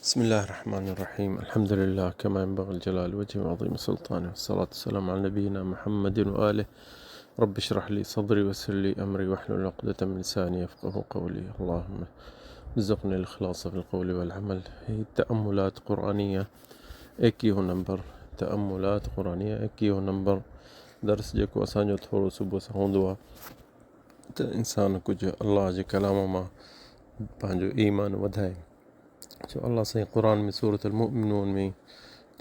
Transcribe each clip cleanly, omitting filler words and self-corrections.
بسم الله الرحمن الرحيم الحمد لله كما ينبغي لجلال وجهه وعظيم سلطانه، والصلاة والسلام على نبينا محمد وآله. رب اشرح لي صدري ويسر لي أمري واحلل عقدة من لساني يفقه قولي. اللهم ارزقني الإخلاص في القول والعمل. هي تأملات قرآنية ايڪيهون نمبر، تأملات قرآنية ايڪيهون نمبر درس جيڪو اسان جو ٿورو صبح سان هوندو آهي ته انسان ڪجهه الله جي ڪلام مان پنهنجو ايمان وڌائي. ڇو الله سائين قرآن ۾ سورة المؤمنون ۾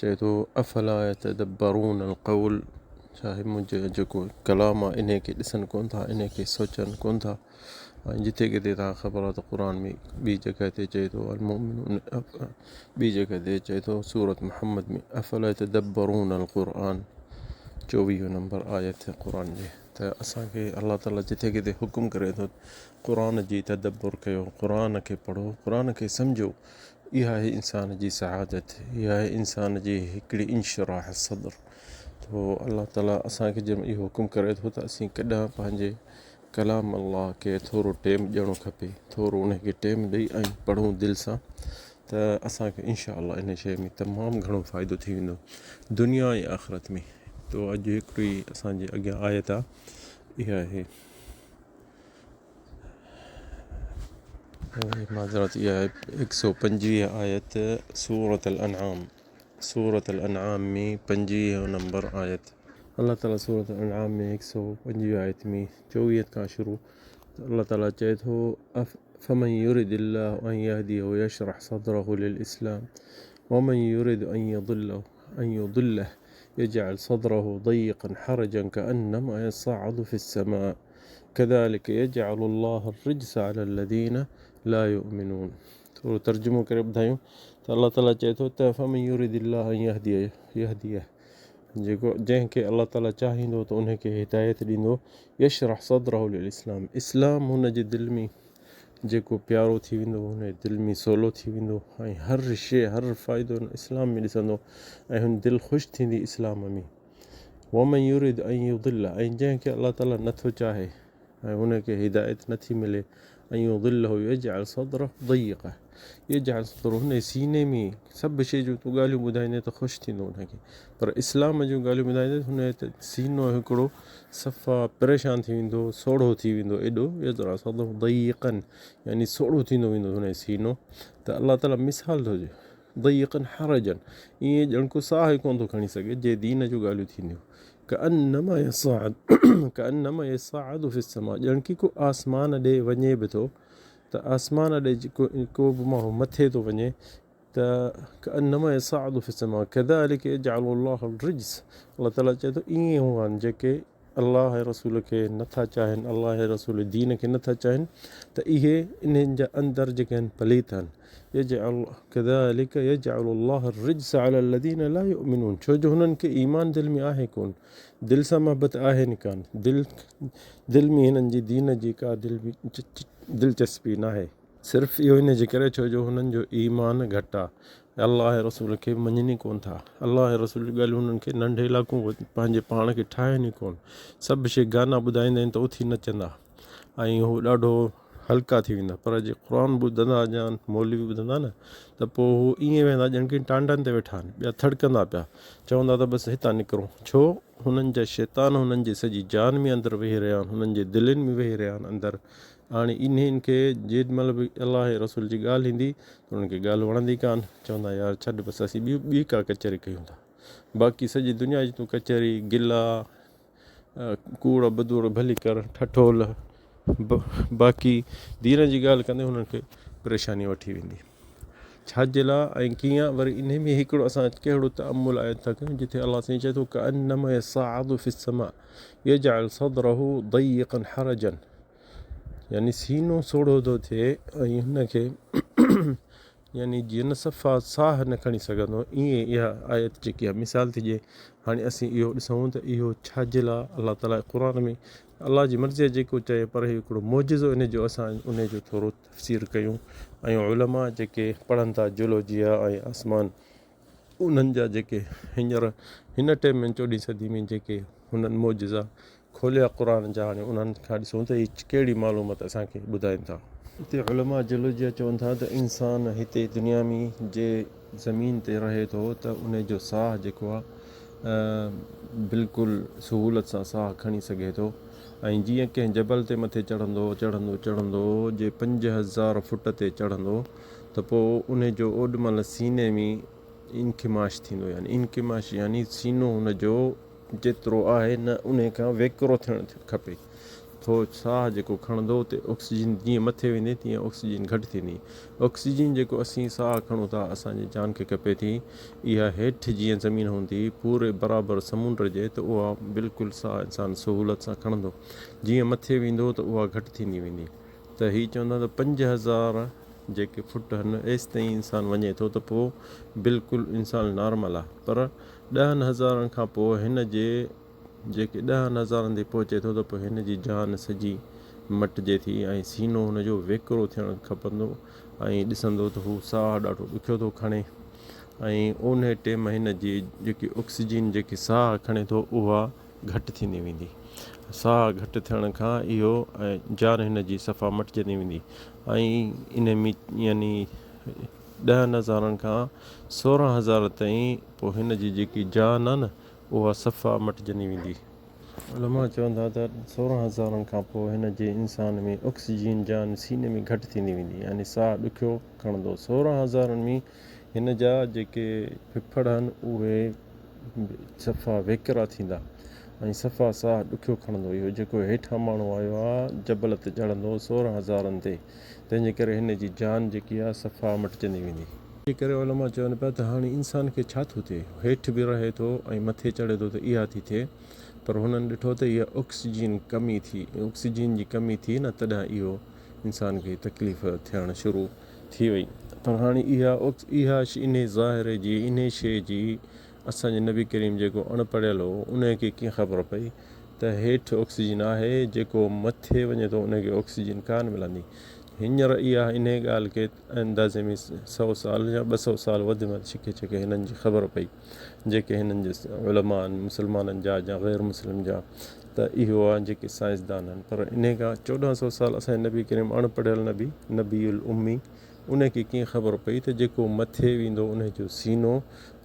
چئي ٿو افلا يتدبرون القول، ڇا هي منهنجو جيڪو ڪلام آهي انهي کي ڏسن ڪونه ٿا، انهي کي سوچن ڪونه ٿا. ۽ جتي ڪٿي توهان کي خبر آهي ته قرآن ۾ ٻي جڳهه تي چئي ٿو المؤمنون، ٻي جڳهه تي چئي ٿو سورة محمد ۾ افلا يتدبرون القرآن، 24 نمبر آيت قرآن جي. ته اسان کي الله تعاليٰ جتي ڪٿي حڪم ڪري ٿو قرآن جي تدبر ڪيو، قرآن کي پڙهو، قرآن کي سمجهو، اها آهي انسان جي سعادت، اها آهي انسان جي هڪڙي انشراح صدر. تو الله تعاليٰ اسان کي جنهن اهو حڪم ڪري ٿو ته اسين ڪڏهن پنهنجي ڪلام الله کي ٿورو ٽيم ڏيڻو کپي، ٿورو ان کي ٽيم ڏئي ۽ پڙهون دل سان ته اسان کي انشاء الله ان شيء ۾ تمام گهڻو فائدو ٿي ويندو دنيا ۽ آخرت ۾. تو اڄ هڪڙي اسان جي اڳيان آيت آهي، اها آهي معذرت، اها آهي 125 آيت سورة الانعام، سورة الانعام ۾ 25 نمبر آيت. الله تعاليٰ سورة الانعام ۾ 125 آيت ۾ 24 کان شروع الله تعاليٰ چئي ٿو فمن يرد الله ان يهديه يشرح صدره للاسلام ومن يرد ان يضله ان يضله يجعل صدره ضيقا حرجا كأنما يصعد في السماء كذلك يجعل الله الرجس على الذين لا يؤمنون. ٿورو ترجمو ڪري ٻڌايون ته الله تعاليٰ چئي ٿو ته فمن يرد الله ان يهديه يهديه، جيڪو جنهن کي الله تعاليٰ چاهيندو ته ان کي هدايت ڏيندو، يشرح صدره للاسلام، اسلام هن جي دل ۾ جيڪو پيارو ٿي ويندو، هن جي دل ۾ سولو ٿي ويندو ۽ هر شيء هر فائدو هن اسلام ۾ ڏسندو ۽ هن دل خوش ٿيندي اسلام ۾. ومن يريد ان يضل، ۽ جنهن کي الله تعاليٰ نٿو چاهي ۽ هن کي هدايت نٿي ملي، ان يضله يجعل صدره ضيقا، يجعل صدره هن جي سيني ۾ سڀ شيء جون تون ڳالهيون ٻڌائيندين ته خوش ٿيندو هن کي، پر اسلام جون ڳالهيون ٻڌائيندين هن جو سينو هڪڙو صفا پريشان ٿي ويندو، سوڙهو ٿي ويندو ايڏو، يجعل صدره ضيقا يعني سوڙهو ٿيندو ويندو هن جو سينو. ته الله تعاليٰ مثال ٿو ڏئي ضيقا حرجا، ائين ڄڻ ڪو ساهه ئي ڪونه ٿو کڻي سگهي جي دين جون ڳالهيون ٿينديون. ڪأنما يصعد ڪأنما يصعد في السماء، ڄڻ ڪي ڪو آسمان ڏي وڃي به ٿو ته آسمان ڏي ڪو به ماڻهو مٿي ٿو وڃي ته ڪأنما يصعد في السماء كذلك يجعل الله الرجس، الله تعاليٰ چئي ٿو ائين هو آهن جيڪي الله ۽ رسول کي نٿا چاهين، الله ۽ رسول دين کي نٿا چاهين ته اهي انهن جا اندر جيڪي آهن پليت آهن. يجعل كذلك يجعل الله الرجس على الذين لا يؤمنون، ڇو جو هنن کي ايمان دل ۾ آهي ڪون، دل سان محبت آهي نه ڪان، دل ۾ هنن جي دين جي ڪا دلچسپي ناهي. صرف اهو ان جي ڪري ڇو جو هنن جو ايمان گهٽ آ، الله ۽ رسول کي مڃين ئي ڪون ٿا، الله ۽ رسول جون ڳالهيون هنن کي ننڍي لاڪون پنهنجي پاڻ کي ٺاهين ئي ڪون، سڀ شيء گانا ٻڌائيندا آهن ته اٿي نچندا ۽ هو ڏاڍو هلڪا ٿي ويندا، پر جي قرآن ٻڌندا يا مولوي ٻڌندا نه ته پوء هو ائين ويهندا ڄڻ ڪي ٽانڊن تي ويٺا آهن، ٻيا ٿڙڪندا پيا چوندا ته بس هتان نڪرون، ڇو هنن جا شيطان هنن جي سڄي جان ۾ اندر ويهي رهيا آهن، هنن جي دلين ۾ ويهي رهيا آهن اندر. هاڻي انهن کي جيڏي مهل به الله ۽ رسول جي ڳالهه ايندي ته انهن کي ڳالهه وڻندي ڪانه، چوندا يار ڇڏ بس اسين ٻي ٻي ڪا ڪچهري ڪيون ٿا، باقي سڄي دنيا جي تون ڪچهري، گلا، ڪوڙ بدوڙ ڀلي ڪر، ٺٺول، باقي دين جي ڳالهه ڪندي انهن کي پريشاني وٺي ويندي. ڇا جي لاء ۽ ڪيئن؟ وري انهي ۾ هڪڙو اسان ڪهڙو تامل آيت ٿا ڪيون جتي الله سائين چئي ٿو ڪانما يصعد في السماء يجعل صدره ضيقا حرجا، يعني سينو سوڙهو ٿو ٿئي ۽ هن کي يعني جيئن صفا ساهه نه کڻي سگهندو، ائين اها آيت جيڪي آهي مثال ٿي ڏئي. هاڻي اسين اهو ڏسون ته اهو ڇا جي لاء الله تعاليٰ قرآن ۾ الله جي مرضي جيڪو چئي، پر هي هڪڙو معجزو ان جو اسان ان جو ٿورو تفسير ڪيون ۽ علماء جيڪي پڙهن ٿا جيولوجيا ۽ آسمان انهن جا جيڪي هينئر هن ٽيم ۾ چوڏهين صدي ۾ جيڪي هنن معجزا کوليا قرآن جا، هاڻي انهن کان ڏسون ته هي ڪهڙي معلومات اسان کي ٻڌائين ٿا. هتي علماء جيولوجيا چون ٿا ته انسان هتي دنيا ۾ جي زمين تي رهي ٿو ته ان جو ساهه جيڪو آهي بلڪل سهولت سان ساهه کڻي سگهي ٿو ۽ جيئن ڪنهن جبل تي مٿي چڙهندو چڙهندو چڙهندو جي 5000 فٽ تي چڙهندو ته پوء ان جو اوڏ مهل سيني ۾ انڪماش ٿيندو يعني انڪماش يعني سينو ان جو جيترو آهي نه انهي کان ويڪرو ٿيڻ کپي. ٿو ساهه جيڪو کڻندو اتي آڪسيجن جيئن مٿي ويندي تيئن آڪسيجن گهٽ ٿيندي. آڪسيجن جيڪو اسين ساهه کڻون ٿا اسان جي جان کي کپي ٿي اها هيٺ جيئن زمين هوندي پوري برابر سمنڊ جي ته اها بلڪل ساهه انسان سهولت سان کڻندو جيئن مٿي ويندو ته اها گهٽ ٿيندي ويندي ته هي چوندا ته 5000 جيڪي فٽ هن ايستائين انسان وڃي ٿو ته پوء بلڪل انسان نارمل آهي پر ڏهن هزارن کان پوء هن جي جيڪي ڏهن هزارن تي پهچي ٿو ته پوء هن جي جان سڄي مٽجي ٿي ۽ سينو هن جو ويڪرو ٿيڻ کپندو ۽ ڏسندو ته هو ساهه ڏاڍو ڏکيو ٿو کڻي ۽ انهي ٽيم هن جي جيڪي آڪسيجن جيڪي ساهه کڻي ٿو اها گهٽ ٿيندي ويندي. ساهه گهٽ ٿيڻ کان اهو ۽ جان هن جي صفا مٽجندي ويندي ۽ انهي ۾ يعني ڏهن هزارن کان 16 هزار تائين پوء هن جي جيڪي جان آهي نه اها صفا مٽجندي ويندي. علماء چون ٿا ته 16 هزارن کان پوء هن جي انسان ۾ آڪسيجن جان سيني ۾ گهٽ ٿيندي ويندي يعني ساهه ڏکيو کڻندو. 16 هزارن ۾ هن جا جيڪي ڦڦڙ آهن اهي صفا ويڪرا ٿيندا ۽ صفا ساهه ڏکيو کڻندو. اهو جيڪو هيٺان ماڻهو آيو آهي جبل تي چڙهندو 16 هزارن تي تنهن جي ڪري هن جي جان جيڪي آهي صفا مٽجندي ويندي. جي ڪري علماء چون پيا ته هاڻي انسان کي ڇا ٿو ٿئي هيٺ به رهي ٿو ۽ مٿي چڙهي ٿو ته اها ٿي ٿئي پر هنن ڏٺو ته اها آڪسيجن ڪمي ٿي آڪسيجن جي ڪمي ٿي نه تڏهن اهو انسان کي تڪليف ٿيڻ شروع ٿي وئي پر هاڻي اها اها انهي ظاهر جي انهي شيء جي اسان جي نبي ڪريم جيڪو اڻ پڙهيل هو انهي کي ڪيئن خبر پئي ته هيٺ آڪسيجن آهي جيڪو مٿي وڃي ٿو انهي کي آڪسيجن ڪانه ملندي هينئر اها انهي ڳالهه کي اندازي ۾ سئو سال يا 200 سال وڌ ۾ وڌ ڇڪي ڇڪي هنن جي خبر پئي جيڪي هنن جي علماء آهن مسلمانن جا يا غير مسلم جا ته اهو آهي جيڪي سائنسدان آهن پر انهي کان 1400 سال اسان جي نبي ڪريم اڻ پڙهيل نبي، نبي الامي، انهي کي ڪيئن خبر پئي ته جيڪو مٿي ويندو انهي جو سينو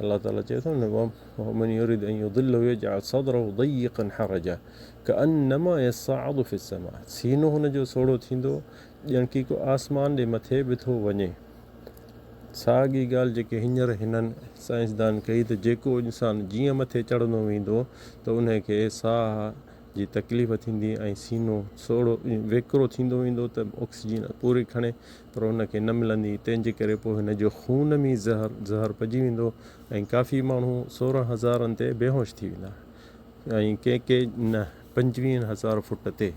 الله تعالي چئي ٿو نه ومن يريد ان يضله يجعل صدره ضيقا حرجا ڪانما يصعد في السماء سينو هن جو سوڙهو ٿيندو ڄڻ ڪي ڪو آسمان ڏي مٿي به ٿو وڃي. ساڳي ڳالهه جيڪي هينئر هنن سائنسدان ڪئي ته جيڪو انسان جيئن مٿي چڙهندو ويندو ته انهي کي ساهه جي تڪليف ٿيندي ۽ سينو سوڙهو ويڪرو ٿيندو ويندو ته آڪسيجن پوري کڻي پر ان کي نه ملندي تنهن جي ڪري پوء هن جو خون ۾ زهر زهر پئجي ويندو ۽ ڪافي ماڻهو 16 هزارن تي بيهوش ٿي ويندا ۽ ڪي ڪي نه 25 هزار فٽ تي.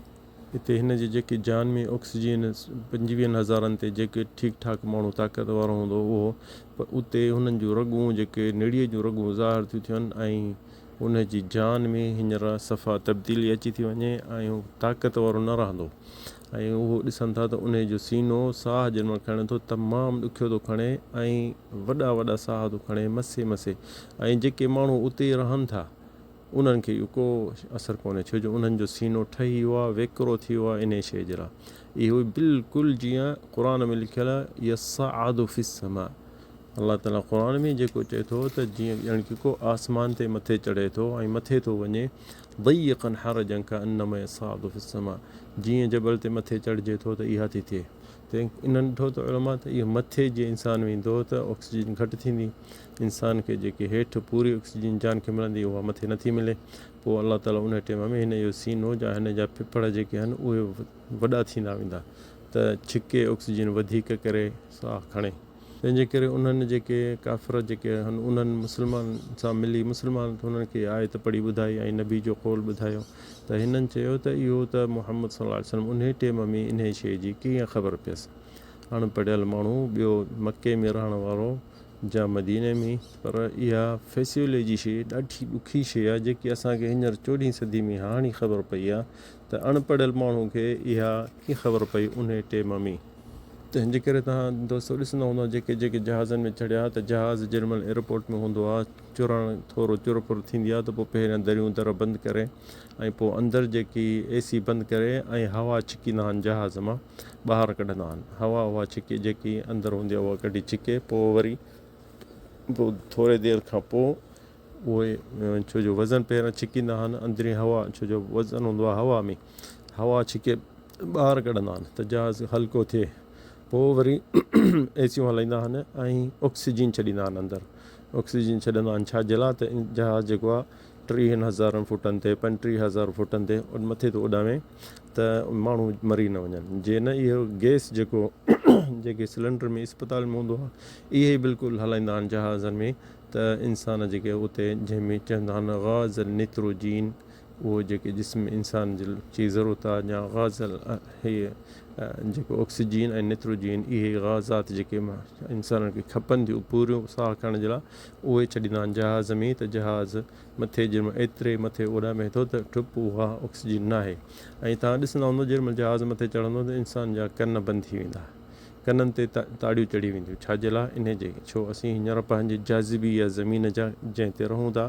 اتي هن جي جيڪي جان ۾ آڪسيجن پنجويهن هزارن تي جيڪي ٺيڪ ٺاڪ ماڻهو طاقت وارو هوندو اهو پر اتي هنن جون رڳون جيڪي نڙيء جون رڳون ظاهر ٿيون ٿين ۽ ان جي جان ۾ هينئر صفا تبديلي اچي ٿي وڃي ۽ هو طاقت وارو نه رهندو ۽ اهو ڏسن ٿا ته انهي جو سينو ساهه جنهن مهل کڻي ٿو تمام ڏکيو ٿو کڻي ۽ وڏا وڏا ساهه ٿو کڻي مسي مسي ۽ جيڪي ماڻهو اتي رهن ٿا انهن کي اهو ڪو اثر ڪونهي ڇو جو انهن جو سينو ٺهي ويو آهي ويڪرو ٿي ويو آهي انهي شيء جي لاء اهو بلڪل جيئن قرآن ۾ لکيل آهي يصعد في السماء الله تعالي قرآن ۾ جيڪو چئي ٿو ته جيئن ڄڻ ڪي ڪو آسمان تي مٿي چڙهي ٿو ۽ مٿي ٿو وڃي ضيقا حرجا ڪانما يصعد في السماء جيئن جبل تي مٿي چڙهجي ٿو ته اها ٿي ٿئي ته انهن ڏٺو ته علماء ته اهو مٿي جيئن انسان ويندو ته آڪسيجن گهٽ ٿيندي انسان کي جيڪي هيٺ پوري آڪسيجن جان کي ملندي اها مٿي نٿي ملي پوء الله تعالي انهي ٽيم ۾ هن جو سينو يا هن جا ڦڦڙ جيڪي آهن اهي وڏا ٿيندا ويندا ته ڇڪي آڪسيجن وڌيڪ ڪري ساهه کڻي. تنهن جي ڪري انهن جيڪي ڪافر جيڪي آهن انهن مسلمان سان ملي مسلمان هنن کي آيت پڙهي ٻڌائي ۽ نبي جو قول ٻڌايو ته هنن چيو ته اهو ته محمد صلي الله عليه وسلم انهي ٽيم ۾ انهي شيء جي ڪيئن خبر پيس اڻ پڙهيل ماڻهو ٻيو مڪي ۾ رهڻ وارو جا مديني ۾، پر اها فيسيولوجي شيء ڏاڍي ڏکي شيء آهي، جيڪي اسان کي هينئر چوڏهين صدي ۾ هاڻي خبر پئي آهي ته اڻ پڙهيل ماڻهو کي اها ڪيئن خبر پئي انهي ٽيم ۾. تنهن جي ڪري توهان دوستو ڏسندا هوندا جيڪي جيڪي جهازن ۾ چڙهيا ته جهاز جيڏي مهل ايئرپورٽ ۾ هوندو آهي چرڻ ٿورو چر پر ٿيندي آهي ته پوء پهريان دريون در بند ڪري ۽ پوء اندر جيڪي اي سي بند ڪري ۽ هوا ڇڪيندا آهن جهاز مان ٻاهر ڪڍندا آهن هوا اها ڇڪي جيڪي اندر هوندي آهي اها ڪڍي ڇڪي پوء وري پوء ٿوري دير کان پوء اهي ڇو جو وزن پهريان ڇڪيندا آهن اندرين هوا ڇو جو وزن هوندو آهي هوا ۾ هوا ڇڪي ٻاهر ڪڍندا آهن ته جهاز هلڪو ٿئي پوء وري اي سيون هلائيندا آهن ۽ آڪسيجن ڇڏيندا آهن اندر آڪسيجن ڇڏندا آهن ڇا جي لاء ته جهاز جيڪو آهي ٽيهن هزارن فوٽن تي 35 هزار فوٽن تي مٿي ٿو اڏامي ته ماڻهو مري نه وڃن جي نه اهو گئس جيڪو جيڪي سلنڊر ۾ اسپتال ۾ هوندو آهي اهي بلڪل هلائيندا آهن جهازن ۾ ته انسان جيڪي اتي جنهن ۾ چوندا آهن غاز النيتروجين اهو جيڪي جسم انسان جي ضرورت آهي يا غاز هي جيڪو آڪسيجين ۽ نيتروجين اهي غازات جيڪي انسانن کي کپن ٿيون پوريون ساهه کڻڻ جي لاء اهي ڇڏيندا آهن جهاز ۾ ته جهاز مٿي جنهن مهل ايتري مٿي اڏامي ٿو ته ٺپ اها آڪسيجين ناهي ۽ توهان ڏسندا هوندو جنهن مهل جهاز مٿي چڙهندو ته انسان جا ڪن بند ٿي ويندا ڪنن تي تاڙيون چڙهي وينديون. ڇا جي لاء؟ انهي جي ڇو اسين هينئر پنهنجي جاذبيه زمين جا جنهن تي رهون ٿا،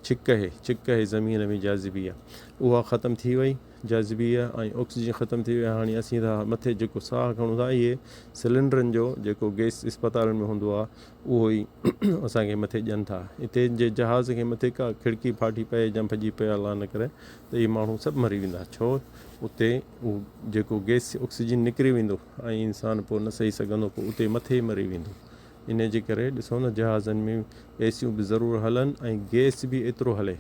ڇڪ اهي، ڇڪ اهي زمين ۾ جاذبيه اها ختم ٿي وئي، جاذبيه ۽ آڪسيجن ختم ٿي وئي، هاڻي اسين ٿا مٿي جيڪو ساهه کڻون ٿا اهي سلينڊرن جو جيڪو گئس اسپتالن ۾ هوندو آهي اهو ئي اسان کي مٿي ڏين ٿا. اتي جي جهاز کي مٿي ڪا کڙڪي ڦاٽي پئي يا ڀڄي پئي الله نه ڪري ته اهي ماڻهو سڀ مري ويندا ڇو اتي اهو جيڪو گئس آڪسيجن نڪري ويندو ۽ انسان پوء نه سهي سگهندو پوء اتي مٿي ئي مري ويندو انهي جي ڪري ڏسو نه جهازن ۾ اي سيون به ضرور هلن ۽ گئس به ايترو هلي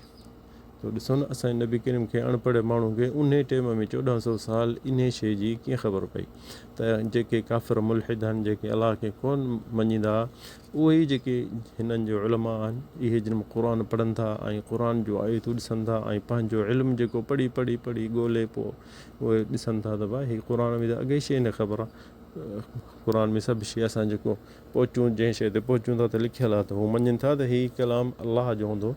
تو ڏسو نه اسان جي نبي ڪريم کي اڻ پڙهيل ماڻهو کي انهي ٽيم ۾ 14 سو سال انهي شي جي ڪيئن خبر پئي ته جيڪي ڪافر ملحد آهن جيڪي الله کي ڪون مڃيندا اهي ئي جيڪي هنن جو علماء آهن اهي جن قرآن پڙهن ٿا ۽ قرآن جون آيتون ڏسن ٿا ۽ پنهنجو علم جيڪو پڙهي پڙهي پڙهي ڳولي پوء اهي ڏسن ٿا ته ڀاء هي قرآن ۾ ته اڳي شيء نه خبر آهي قرآن ۾ سڀ شيء اسان جيڪو پهچون جنهن شيء تي پهچون ٿا ته لکيل آهي ته هو مڃين ٿا ته هي ڪلام الله جو هوندو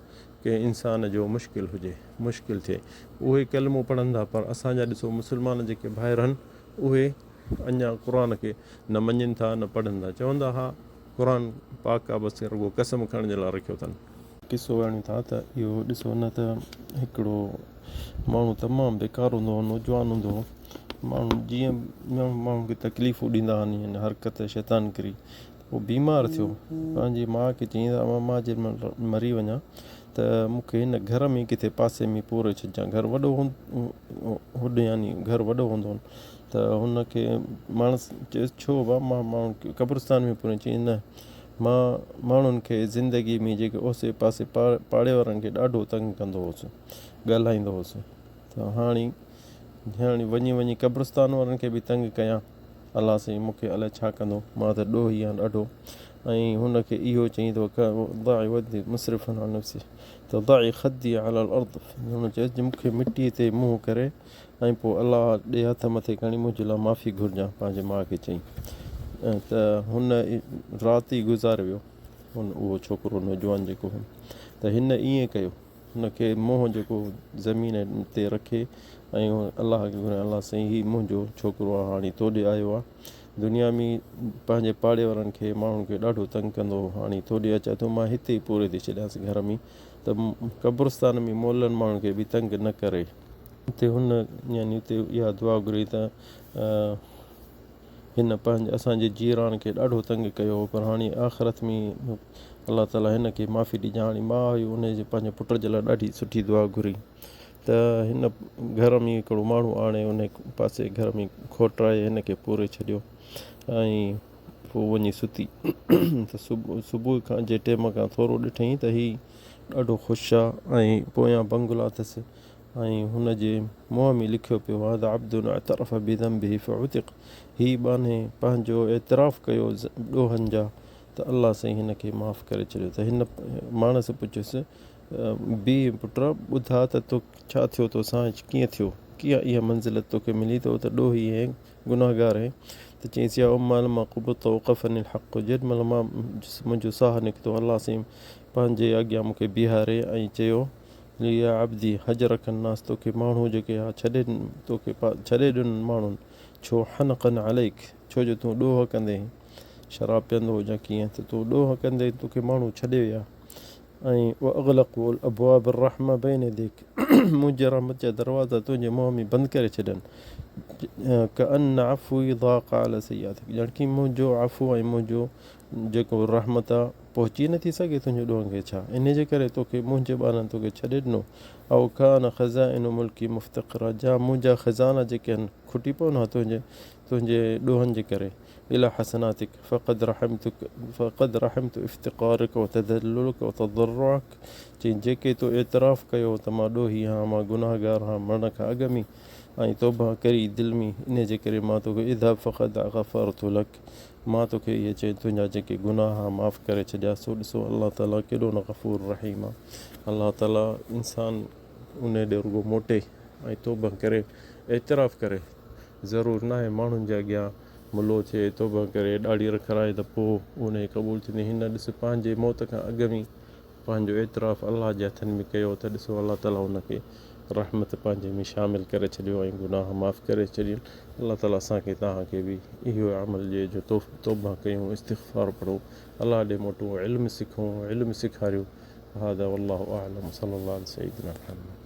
ڪنهن انسان جو مشڪل هجي مشڪل ٿئي اهي ڪلمو پڙهن ٿا پر اسان جا ڏسو مسلمان جيڪي ڀائر آهن اهي اڃا قرآن کي نه مڃين ٿا نه پڙهن ٿا چوندا ها قرآن پاڪ آ بس رڳو قسم کڻڻ جي لاء رکيو اٿن. قصو ڳڻيون ٿا ته اهو ڏسو نه ته هڪڙو ماڻهو تمام بيڪار هوندو هو نوجوان هوندو هو ماڻهو جيئن ماڻهن کي تڪليفون ڏيندا هئا يعني حرڪت شيطان ڪري پوء بيمار ٿيو پنهنجي ماء کي چيائين ته امان مان جيڏي مهل مري وڃان ته مون کي هن گهر ۾ ڪٿي پاسي ۾ پوري ڇڏجان گهر وڏو هوڏ يعني گهر وڏو هوندو هن ته هن کي ماڻس چيس ڇو بابا مان ماڻهن کي قبرستان ۾ پوري چيائين نه مان ماڻهن کي زندگي ۾ جيڪي اوسي پاسي پاڙي وارن کي ڏاڍو تنگ ڪندو هوس ڳالهائيندو هوس ته هاڻي هاڻي وڃي وڃي قبرستان وارن کي به تنگ ڪيان الله سائين مون کي الائي ڇا ڪندو، مان ته ڏوهي آهيان ڏاڍو. ۽ هن کي اهو چئين ته ضعي وجهي مسرفا علي نفسي ته ضعي خدي علي الارض هن چيس جي مون کي مٽيء تي منهن ڪري ۽ پوء الله ڏي هٿ مٿي کڻي منهنجي لاء معافي گهرجان پنهنجي ماء کي چئين ته هن رات ئي گذاري ويو هن اهو ڇوڪرو نوجوان جيڪو هو ته هن ائين ڪيو. هن کي منهن جيڪو زمين تي رکي ۽ الله کي گهريائين الله سائين هي منهنجو ڇوڪرو آهي هاڻي تو ڏي آيو آهي دنيا ۾ پنهنجي پاڙي وارن کي ماڻهن کي ڏاڍو تنگ ڪندو هو هاڻي تو ڏي اچان ٿو مان هتي ئي پوري ٿي ڇڏيانس گهر ۾ ته قبرستان ۾ مئلن ماڻهن کي به تنگ نه ڪري. اتي هن يعني اتي اها دعا گهري ته هن پنهنجي اسان جي جيران کي ڏاڍو تنگ ڪيو هو پر هاڻي آخرت ۾ الله تعاليٰ هن کي معافي ڏجان هاڻي ماء هئي ان جي پنهنجي پٽ جي لاء ڏاڍي سٺي دعا گهري ته هن گهر ۾ هڪڙو ماڻهو آڻي ان پاسي گهر ۾ کوٽرائي هن کي پوري ڇڏيو ۽ پوء وڃي ستي ته صبح صبح کان جي ٽيم کان ٿورو ڏٺئي ته هي ڏاڍو خوش آ ۽ پويان بنگلا اٿس ۽ هن جي منهن ۾ لکيو پيو هو، هذا عبد اعترف بذنبه فعتق، هي ٻانهي پنهنجو اعتراف ڪيو ڏوهن جا ته الله سائين هن کي معاف ڪري ڇڏيو ته هن ماڻس پڇيس، بيهه پٽ ٻڌاء ته تو ڇا ٿيو توسان ڪيئن ٿيو ڪيئن اها منزلت توکي ملي ته ته ڏوهي ۽ گنهگار آهين ته چيائينس يا امه لما قبضت وقفني الحق جيڏي مهل مان منهنجو ساهه نڪتو الله سائين پنهنجي اڳيان مون کي بيهاري ۽ چيو لي يا عبدي هجرک الناس توکي ماڻهو جيڪي ها ڇڏي توکي ڇڏي ڏنن ماڻهن ڇو حنقا عليک ڇو جو تون ڏوهه ڪندي هئين، شراب پيئندو هو يا ڪيئن ته تون ڏوهه ڪندي توکي ماڻهو ڇڏي ويا ۽ واغلقوا الابواب الرحمة بين يديڪ منهنجي رحمت جا دروازا تنهنجي منهن ۾ بند ڪري ڇڏين ڪأن عفوي ضاق علي سيئاتڪ ڄڻ ڪي منهنجو عفو ۽ منهنجو جيڪو رحمت آ پهچي نٿي سگهي تنهنجي ڏوهن کي ڇا انهي جي ڪري توکي منهنجي ٻانهن توکي ڇڏي ڏنو او ڪان خزائن ملڪي مفتقرا جا منهنجا خزانا جيڪي آهن کٽي پون ها تنهنجي تنهنجي ڏوهن جي ڪري الي حسناتڪ فقد رحمتک فقد رحمت افتقارک وتذللک وتضرعک چئين جيڪي تو اعتراف ڪيو ته مان ڏوهي هان مان گناهگار هان مرڻ کان اڳ ۾ ۽ توبه ڪري دل ۾ انهي جي ڪري مان توکي اذهب فقد غفرت لک مان توکي اهي چئي تنهنجا جيڪي گناهه معاف ڪري ڇڏيا سو ڏسو الله تعالي ڪيڏو نه غفور رحيم آ الله تعالي انسان انهي ڏي رڳو موٽي ۽ توبه ڪري اعتراف ڪري ضرور ناهي ماڻهن جي اڳيان ملو ٿئي توبه ڪري ڏاڙهي رکرائي ته پوء انهي قبول ٿيندي هن ڏس پنهنجي موت کان اڳ ۾ پنهنجو اعتراف الله جي هٿن ۾ ڪيو ته ڏسو الله تعالي ان کي رحمت پنهنجي ۾ شامل ڪري ڇڏيو ۽ گناهه معاف ڪري ڇڏين الله تعالي اسان کي توهان کي به اهو عمل ڏئي جو توبه ڪيون استغفار پڙهون الله ڏي موٽون علم سکون علم سيکاريون هذا والله اعلم صلي الله علي سيدنا محمد.